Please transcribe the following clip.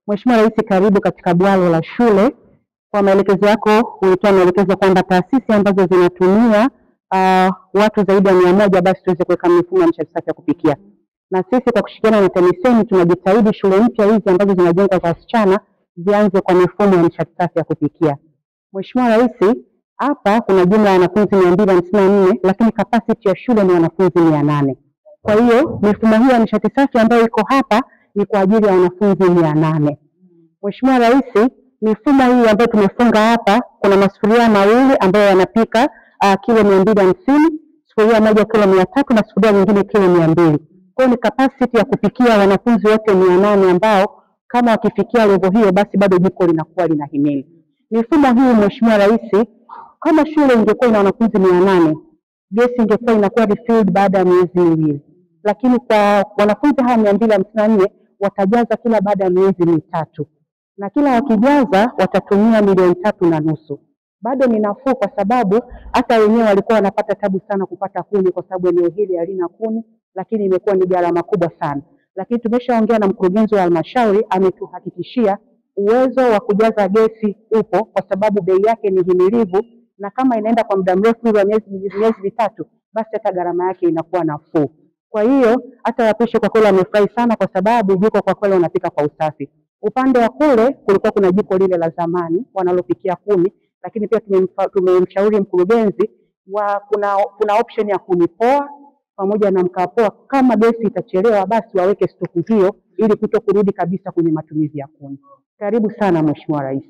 Mheshimiwa Rais, karibu katika bwalo la shule. Kwa maelekezo yako ulitoa maelekezo kwamba taasisi ambazo zinatumia watu zaidi ya 100 basi tuweze kuweka mifumo ya nishati safi ya kupikia. Na sisi kwa kushirikiana na TAMISEMI tunajitahidi shule mpya hizi ambazo zinajengwa kwa wasichana zianze kwa mifumo ya nishati safi ya kupikia. Mheshimiwa Rais, hapa kuna jumla ya wanafunzi 254 lakini capacity ya shule ni wanafunzi 800. Kwa hiyo mifumo hii ya nishati safi ambayo iko hapa ni kwa ajili ya wanafunzi 800. Mheshimiwa Rais, mifumo hii ambayo tumefunga hapa kuna masufuria mawili ambayo yanapika kilo 250, sufuria moja kilo 300 na sufuria nyingine kilo 200. Kwa hiyo ni capacity ya kupikia wanafunzi wote 800 ambao kama wakifikia level hiyo basi bado jiko linakuwa linahimili. Mifumo hii Mheshimiwa Rais, kama shule ingekuwa ina wanafunzi 800, gesi ingekuwa inakuwa refilled baada ya miezi miwili. Lakini kwa wanafunzi hawa 254 watajaza kila baada ya miezi mitatu. Na kila wakijaza watatumia milioni 3.5. Bado ni nafuu kwa sababu hata wenyewe walikuwa wanapata tabu sana kupata kuni kwa sababu eneo hili halina kuni, lakini imekuwa ni gharama kubwa sana. Lakini tumeshaongea na mkurugenzi wa halmashauri, ametuhakikishia uwezo wa kujaza gesi upo kwa sababu bei yake ni himilivu, na kama inaenda kwa muda mrefu hivi miezi mitatu basi hata gharama yake inakuwa nafuu. Kwa hiyo hata wapishi kwa kweli wamefurahi sana kwa sababu jiko kwa kweli wanapika kwa usafi. Upande wa kule kulikuwa kuna jiko lile la zamani wanalopikia kuni, lakini pia tumemshauri mkurugenzi wa kuna option ya kuni poa pamoja na mkaa poa. Kama gesi itachelewa basi waweke stoku hiyo ili kutokurudi kabisa kwenye matumizi ya kuni. Karibu sana Mheshimiwa Rais.